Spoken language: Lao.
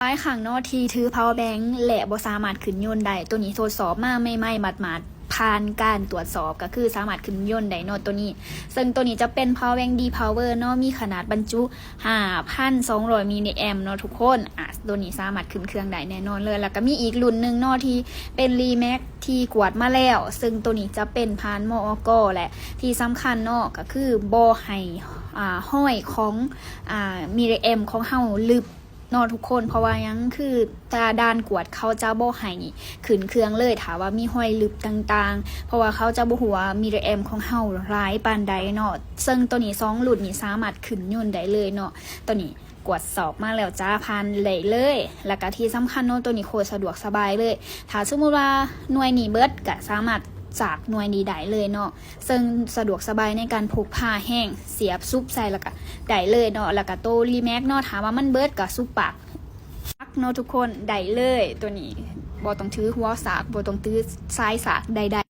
ຫຼາຍຄັ້ງເນາະທີ່ຖື power bank ແລະບໍ່ສາມາດຂຶ້ນຍົນໄດ້. ໂຕນີ້ທົດສອບມາໃໝ່ໆ ໝາດໆ ຜ່ານການກວດສອບ ກໍຄືສາມາດຂຶ້ນຍົນໄດ້ເນາະໂຕນີ້. ເຊິ່ງໂຕນີ້ຈະເປັນ power bank D-Power ເນາະ ມີຂະໜາດບັນຈຸຫ້າພັນສອງຮ້ອຍມິນລິແອມເນາະທຸກຄົນ. ອາ ໂຕນີ້ສາມາດຂຶ້ນເຄື່ອງໄດ້ແນ່ນອນເລີຍ. ແລ້ວກໍມີອີກລຸ້ນໜຶ່ງເນາະທີ່ເປັນ Rimax ທີ່ກວດມາແລ້ວ, ເຊິ່ງໂຕນີ້ຈະເປັນຜ່ານ ມອກ ແລະທີ່ສຳຄັນເນາະ ກໍຄືບໍ່ໃຫ້ ອາ ຮອຍຂອງ ອາ ມິນລິແອມຂອງເຮົາລຶບ ເນາະທຸກຄົນ. ເພາະວ່າຫຍັງ ຄື ຕາດ່ານກວດເຂົາຈະບໍ່ໃຫ້ຂຶ້ນເຄື່ອງເລີຍ ຖ້າວ່າມີຮອຍລຶບຕ່າງໆ ເພາະວ່າເຂົາຈະບໍ່ຮູ້ວ່າມິນລິແອມຂອງເຮົາຫຼາຍປານໃດເນາະ. ເຊິ່ງໂຕນີ້ສອງລຸ້ນນີ້ສາມາດຂຶ້ນຍົນໄດ້ເລີຍເນາະ. ໂຕນີ້ກວດສອບມາແລ້ວຈະຜ່ານໄດ້ເລີຍ. ແລ້ວກະທີ່ສຳຄັນເນາະ ໂຕນີ້ໂຄດສະດວກສະບາຍເລີຍ. ຖ້າສົມມຸດວ່າໜ່ວຍນີ້ເບິດ ກະສາມາດຈາກໜ່ວຍນີ້ໄດ້ເລີຍເນາະ. ເຊິ່ງສະດວກສະບາຍໃນການພົກພາແຮງ, ສຽບສຸບໃສ່ແລ້ວກະໄດ້ເລີຍເນາະ. ແລ້ວກະໂຕ Rimax ເນາະ ຖ້າວ່າມັນເບິດກະສຸບປາກເນາະທຸກຄົນ ໄດ້ເລີຍ. ໂຕນີ້ບໍ່ຕ້ອງຖືຫົວສາກ ບໍ່ຕ້ອງຖືສາຍສາກໃດໆ.